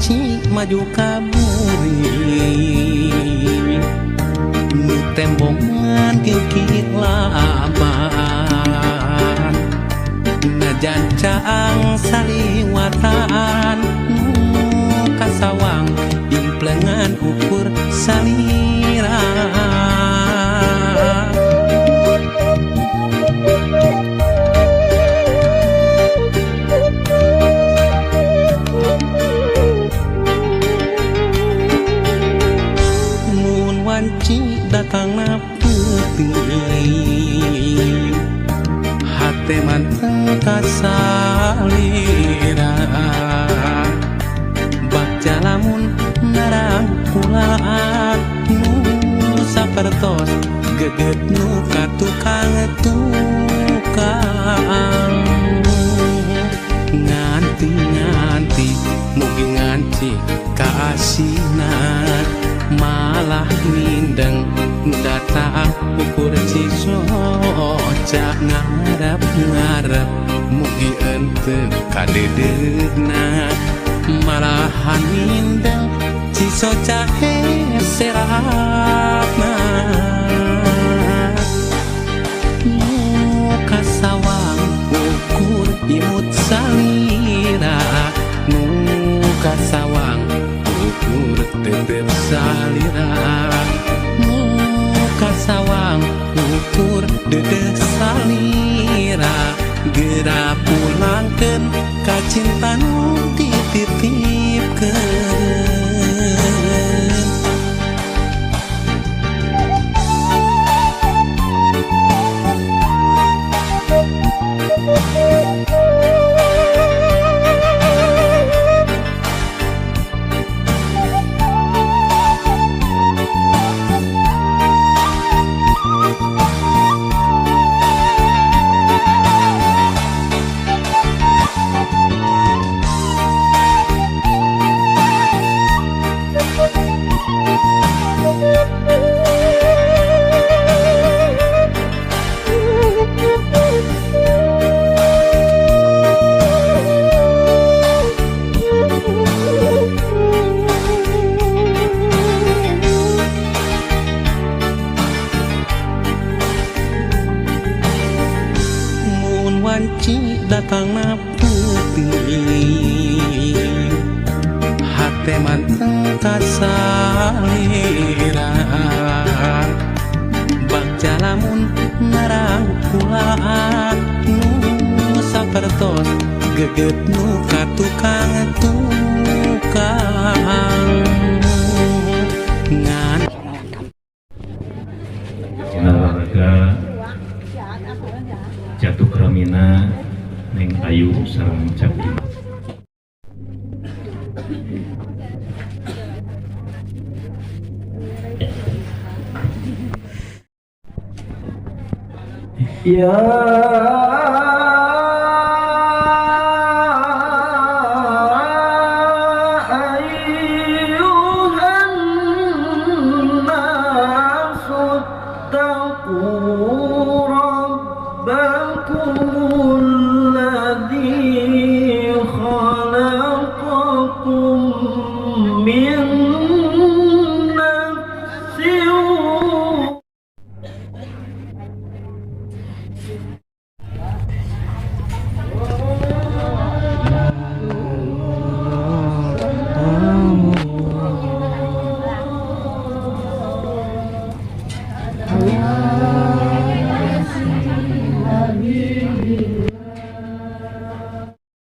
Wanci maju ka buri nu tembongan kikit laban, najan caang saliwatan nu kasawang implengan ukur salira. Mun wanci datangna peuting, hate manteng kasalira. Bagja lamun narangkulan nu sapertos geget nu ka tukang tukang. Nganti nganti mugi nganti kaasinan, malah mindeng nu datang ukur cisoca. Ngarep ngarep mugi ente kadeudeuhna, malahan mindeng cisoca heserapna. Nu kasawang ukur imut salira, nu kasawang ukur tetep salira, nu kasawang ukur dedeh salira. Geura pulangkeun ka cinta nu dititipkeun. Mun wanci datangna peuting, hate manteng kasalira. Bagja lamun narangkulan nu sapertos geget nu ka tukang tukang ngan. Warga Jatuh Ramina Neng Ayu sareng Cap Dimas. يا أيها الناس اتقوا ربكم الذي خلقكم من نفس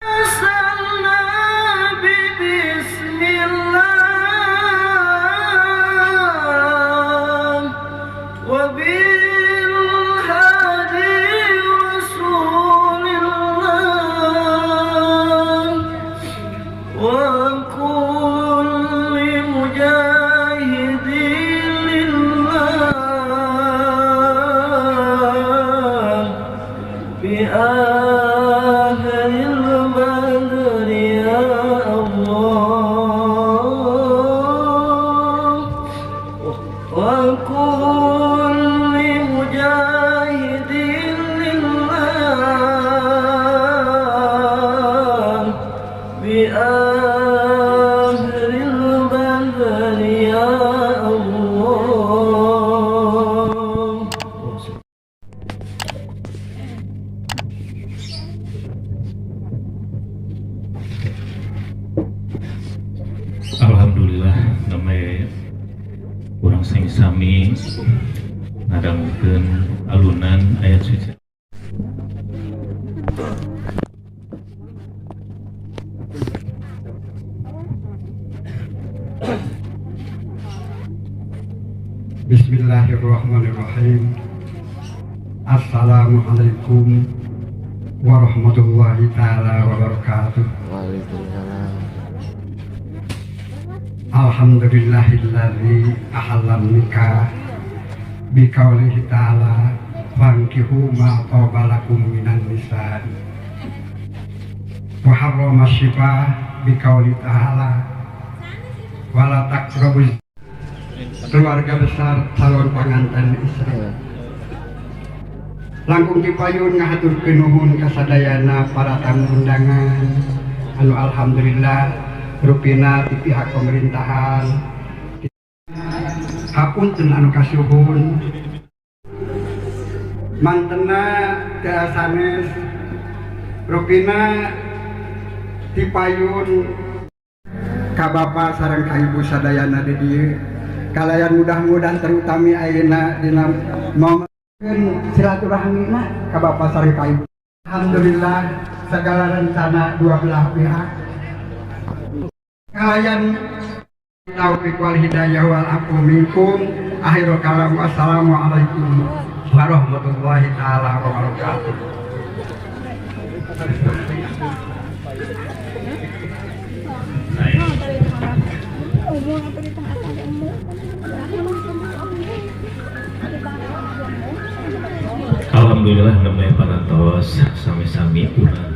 أرسلنا ببسم الله وبالهادي رسول الله وكل مجاهد لله بأهل البدر يا الله وكل مجاهد لله بأهل Alhamdulillah, namanya urang sing sami ngadangukeun alunan ayat suci. Bismillahirrahmanirrahim. Assalamualaikum warahmatullahi taala wabarakatuh. Waalaikumsalam. Alhamdulillahilladzi ahallan nikah biqaulihi ta'ala fankihu ma thaba lakum minan nisa wa harrama syibah biqauli ta'ala wala taqrabuz. Keluarga besar calon panganten istri langkung dipayun ngahaturkeun nuhun kasadayana para tamu undangan anu alhamdulillah rupina di pihak pemerintahan hapunten anu kasuhun mantena teu sanes rupina dipayun ka bapa sareng ka ibu sadayana di dieu kalayan mudah-mudahan terutami ayeuna dina momen silaturahmina ka bapa sareng ka ibu. Alhamdulillah segala rencana dua belah pihak kalayan taufik wal hidayah wal afu minkum. Akhirul kalam, wassalamualaikum warahmatullahi taala wabarakatuh. Alhamdulillah namanya parantos sami-sami urang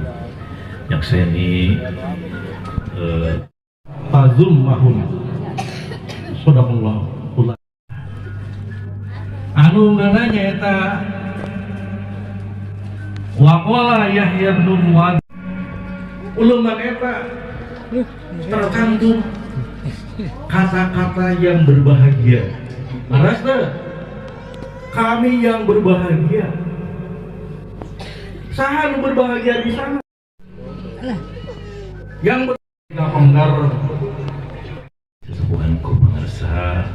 nyakseni tazummahum sadaqallah anu ngaranna nyaeta waqala Yahya bin Mu'adz ulama eta tercantum kata-kata yang berbahagia. Leres teu? Kami yang berbahagia. Saha nu berbahagia di sana? Yang berbahagia sesepuhan ku pangersa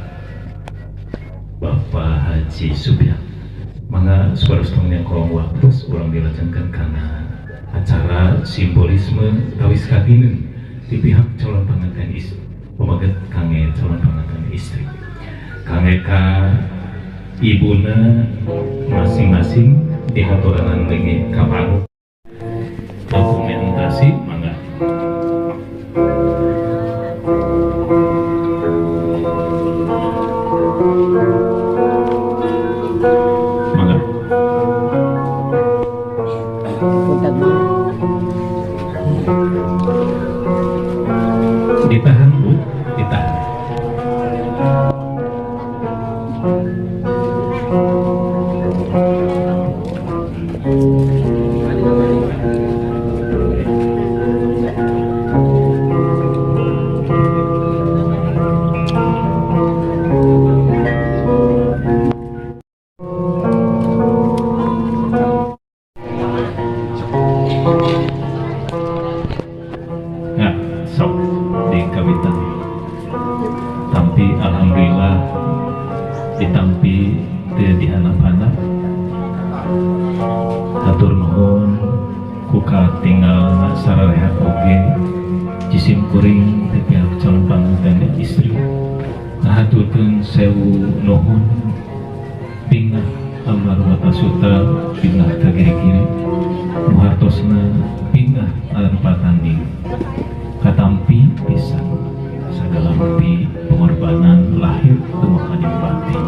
Bapak Haji Subyang. Mangga supados tong nyangkong waktu urang dilajengkeun kana acara simbolisme tawis katineun di pihak calon pengantin istri, pemaget kangge calon pengantin istri. Kangge ka ibuna masing-masing dihaturanan lagi kapan dokumentasi mangga. Mangga. Ditahan Bu, ditahan. Nah, sok di kawitan. Tampi alhamdulillah ditampi teu dihanap-hanap. Hatur nuhun ku katinggal sararehat oge jisim kuring ti pihak calon panganten istri. Ngahaturkeun sewu nuhun bingah amar watasuta bingah ka giri-giri nu hartosna bingah tanpa tanding. Katampi pisan sagala rupi pengorbanan lahir tumuh batin.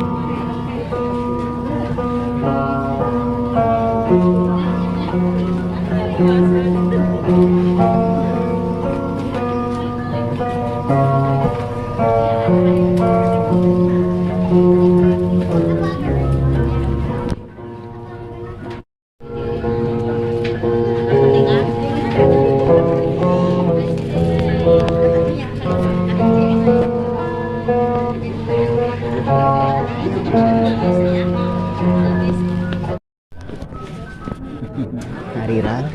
Harirang.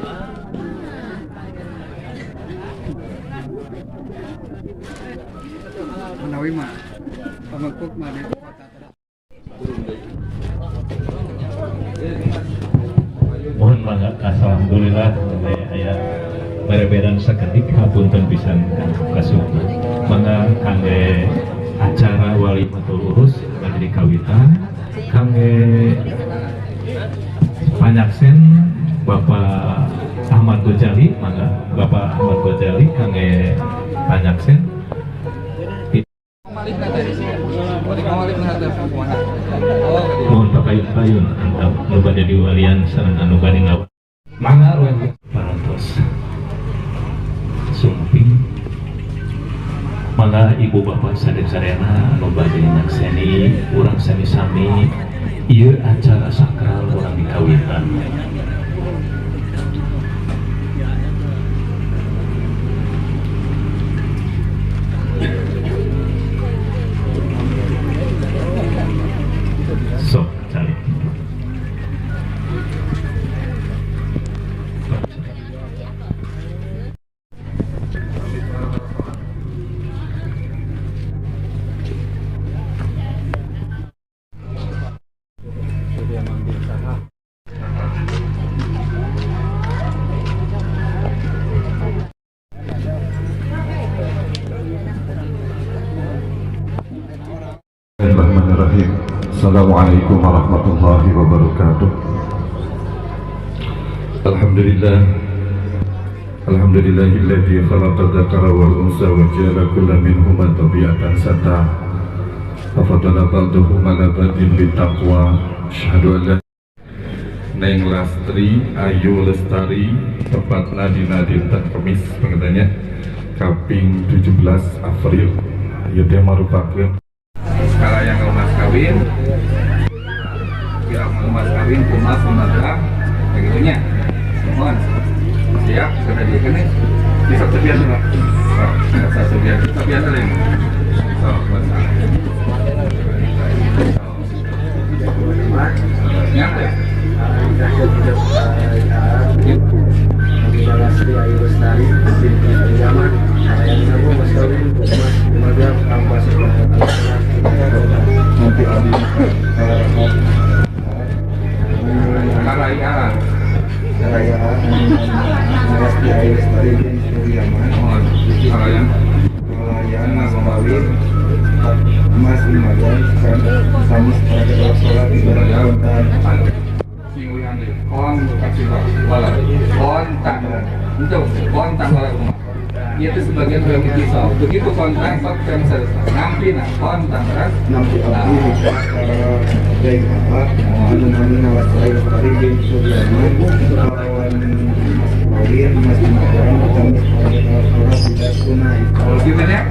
Menawi mah pamengkuk mah di kota. Mohon mangga, alhamdulillah aya bereberan sakedik, hapunten pisan kasupna. Mangga kangge acara walimatul urus bade dikawitan. Kangge panyaksen Bapak Ahmad Gojali, mangga Bapak Ahmad Gojali kangge panyaksen. Mohon papayun-payun antap nu bade diwalian sareng anu bade ngawal. Mangga parantos sumping. Mangga ibu bapak sadayana anu bade nyakseni urang sami-sami ieu acara sakral urang dikawitan. Sok cari. Sok, cari. Bismillahirrahmanirrahim. Assalamualaikum warahmatullahi wabarakatuh. Alhamdulillah. Alhamdulillahilladzi khalaqa dzakara wal unsa wa ja'ala kulla minhuma tabi'atan sata. Wa faddala ba'dahum 'ala ba'din bitaqwa. Asyhadu an la Neng Lastri Ayu Lestari tepatna dina dinten Kemis pengetanya kaping 17 April. Ieu teh marupakeun skala yang mas kawin, yang mas kawin kumas 5 gram, begitunya. Mohon siap sudah diikan nih. Bisa sebian lah. Bisa sebian, sebian lah ini. So, nyampe. Lastri Ayu Lestari binti Yaman mas kawin mas 5 gram tambah nanti adi Karayaan. Karayaan Lastri Ayu Lestari binti Yaman. Karayaan. Karayaan mas kawin mas 5 gram sama seperangkat sholat ibadah kontan. Kon kasih wala kontan itu kontan wala rumah itu sebagian dari pisau begitu kontan sok yang selesai nampi nah kontan kan nampi abdi nikah dari apa anu namina Lastri Lestari bin Suryaman lawan mas kawin mas 5 gram sama seperangkat sholat tidak tunai. Kalau gitu ya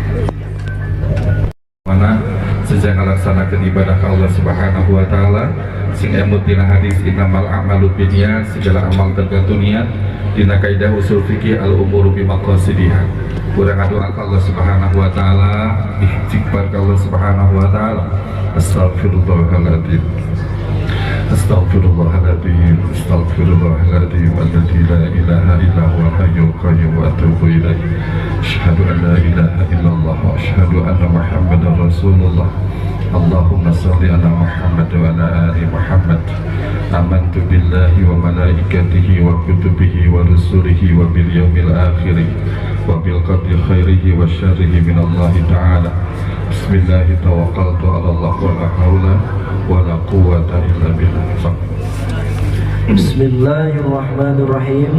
mana sejak melaksanakan ibadah ke Allah Subhanahu wa taala sing emut dina hadis innamal a'malu binniyat, segala amal tergantung niat, dina kaidah usul fikih al umuru bimaqasidiha. Urang ngadoa ka Allah Subhanahu wa taala, istighfar ka Allah Subhanahu wa taala. Astagfirullahaladzim. Astaghfirullahaladzim, astaghfirullahaladzim alladzi la ilaha illa huwal hayyul qayyum wa atubu ilaih. Asyhadu an la ilaha illallah wa asyhadu anna Muhammadar Rasulullah. Allahumma salli ala Muhammad wa ala ali Muhammad. Amantu billahi wa malaikatihi wa kutubihi wa rusulihi wa bil yaumil akhir wa bil qadri khairihi wa syarrihi min Allah ta'ala. Bismillahi tawakkaltu ala Allah wa la haula wa la quwwata illa billah. Bismillahirrahmanirrahim.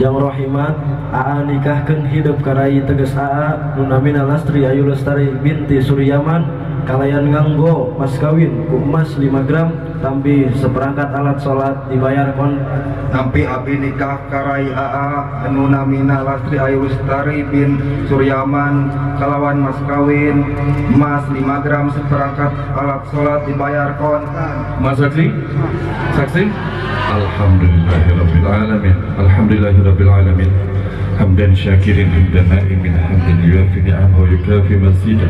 Yang rahimat Aa nikahkeun hidup karai teges Aa nu namina Lastri Ayu Lestari binti Suryaman kalayan nganggo mas kawin ku emas 5 gram tampi seperangkat alat sholat dibayar kon. Nampi abi nikah karai Aa anu namina Lastri Ayu Lestari bin Suryaman kalawan mas kawin emas 5 gram seperangkat alat sholat dibayar kontan. Mas saksi? Saksi? Alhamdulillahirabbil alamin. Alhamdulillahirabbil alamin. Hamdan syakirin hamdan na'imin hamdan yuafi ni'amahu wa yukafi mazidah.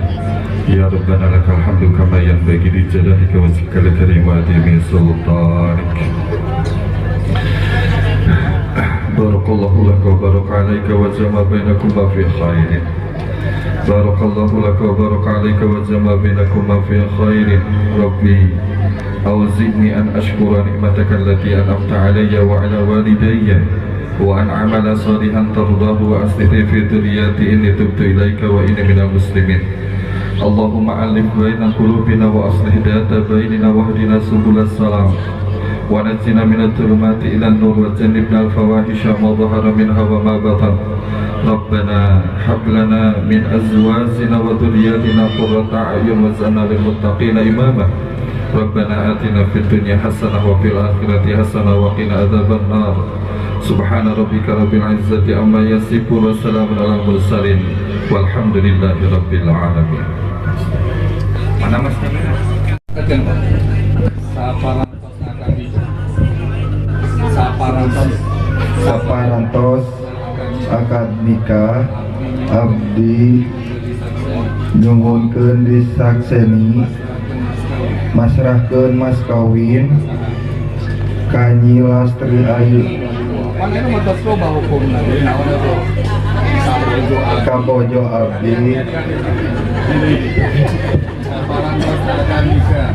Ya Rabbana lakal hamdu kama yanbaghi li jalalika wa wajhikal karim wa azimi sultanik. بارك الله لك وبارك عليك وجمع بينكما في خير. بارك الله لك وبارك عليك وجمع بينكما في خير. ربي أوزعني أن أشكر نعمتك التي أنعمت علي وعلى والدي وأن أعمل صالحا ترضاه وأصلح لي في ذريتي إني تبت إليك وإني من المسلمين. اللهم ألف بين قلوبنا وأصلح ذات بيننا واهدنا سبل السلام ونجنا من الظلمات إلى النور وجنبنا الفواحش ما ظهر منها وما بطن. ربنا هب لنا من أزواجنا وذرياتنا قرة أعين واجعلنا للمتقين إماما. ربنا آتنا في الدنيا حسنة وفي الآخرة حسنة وقنا عذاب النار. سبحان ربك رب العزة عما يصفون وسلام على المرسلين والحمد لله رب العالمين. Mana mas? Kejan, Pak. Saparantos akad nikah. Saparantos. Saparantos akad nikah, abdi nyuhunkeun disakseni masrahkeun mas kawin ka Nyi Lastri Ayu Mana itu mah tos loba hukumna deui, naon itu? Sabojo abdi. Kabojo abdi. Saparantos akad nikah.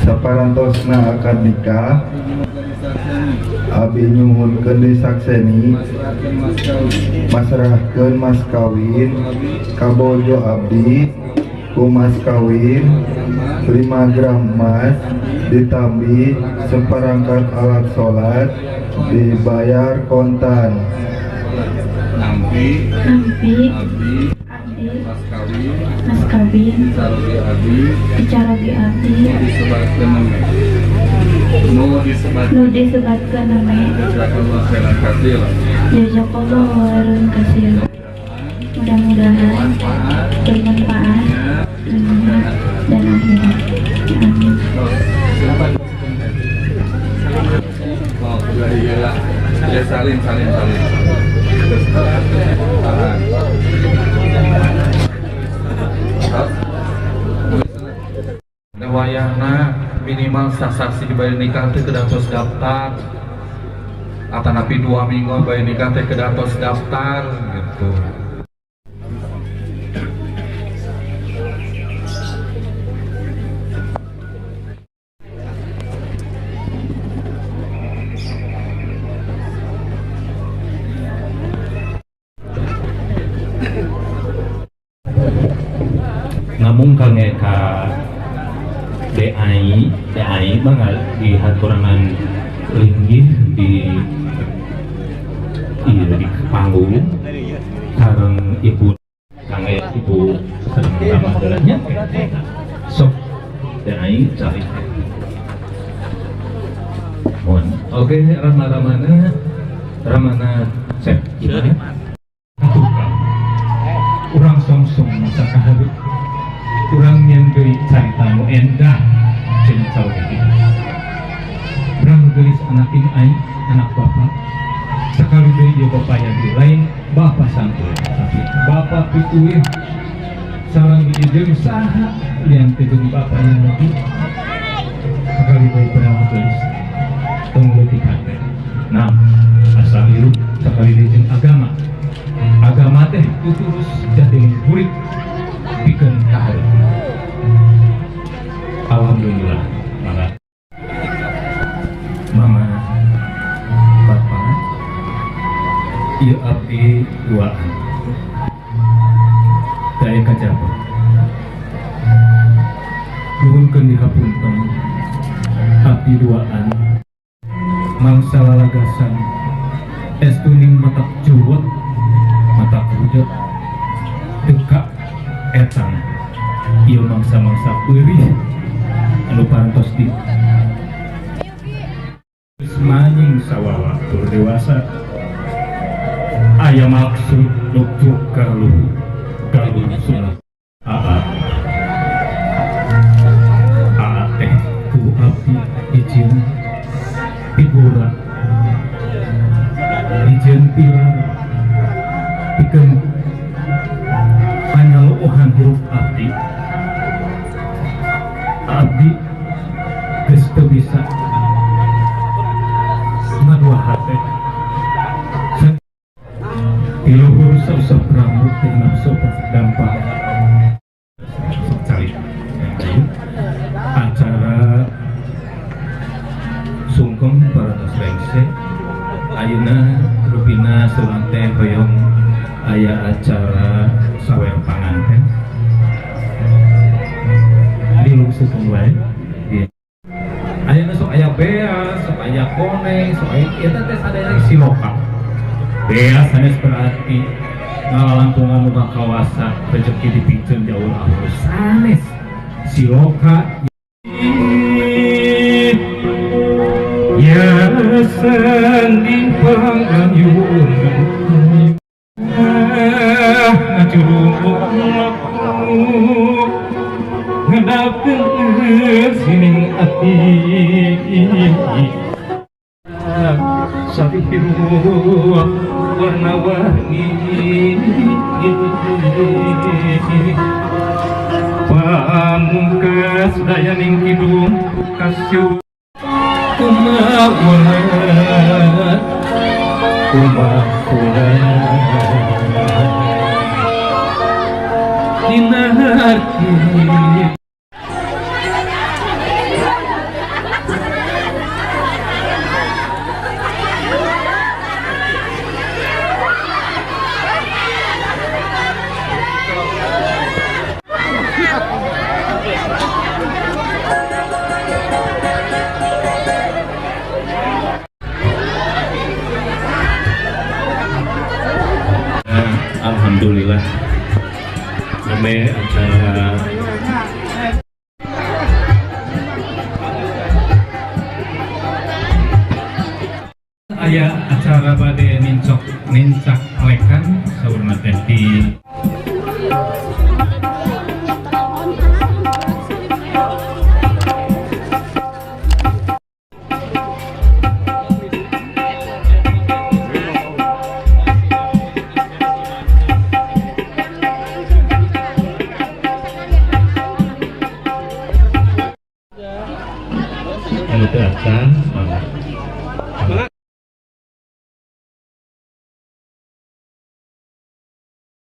Saparantosna akad nikah, abdi nyuhunkeun disakseni masrahkeun mas kawin kabojo abdi ku mas kawin 5 gram emas ditambi seperangkat alat sholat dibayar kontan. Nampi. Nampi. Abdi. Abdi. Mas kawin. Mas kawin. Dicarogi abdi. Dicarogi abdi. Disebatkeun name. Nu disebatkeun. Nu disebatkeun name. Jazakallah khairan katsir. Jazakallah khairan katsir. Mudah-mudahan bermanfaat dunia dan akhirat. Amin. Silakan. Oh, udah iya lah. Ya salin, salin, salin. Tahan. Terus. Wayahna minimal sasasi bade nikah teh kedah tos daftar atanapi 2 minggu bade nikah teh kedah tos daftar gitu. Namung kangge ka DAI DAI mangga dihaturanan linggih di iya di panggung sareng ibu, kangge ibu sareng ramadannya sok DAI cari mohon. Oke, rama ramana ramana cek gimana tukang urang songsong masa kaharep urang nyieun deui carita nu endah jeung caroge urang geulis anak ini aing anak bapak sekali deui ieu bapak yang lain bapak santuy tapi bapak pituin sareng jeung saha lian teh jeung bapak yang lagi sekali deui pernah geulis tong leutik hate. Nah, asal hirup sekali deui jeung agama, agama teh tuturus jadi murid pikeun kaharep. Alhamdulillah. Maka mama bapak, ieu abdi duaan daya kajaba nuhunkeun dihapunten abdi duaan mangsa lalagasan estuning matak juwet matak rujut teka etang ieu mangsa-mangsa peurih anu parantos di manying sawawa tur dewasa aya maksud nuju kaluh galuh sunah aa aa teh ku abdi izin figura izin pilar pikeun panyaluhan hirup abdi. Abdi geus teu bisa ngadua hate. Sugeng wae. Iya. Ayeuna sok aya beas, sok aya koneng, sok aya eta teh sadayana siloka. Beas sanes berarti ngalalangkungan nu kawasa rezeki dipikeun jauh ahur, sanes. Siloka Ya sandi pangayun ngacurug ngedapkeun sining ati sabiru warna-warni pamungkas dayaning kidung kasih kumaha kumaha dina hati. Alhamdulillah namanya acara. Aya acara bade nincok nincak lekan saurna teh di anu teu acan, mangga.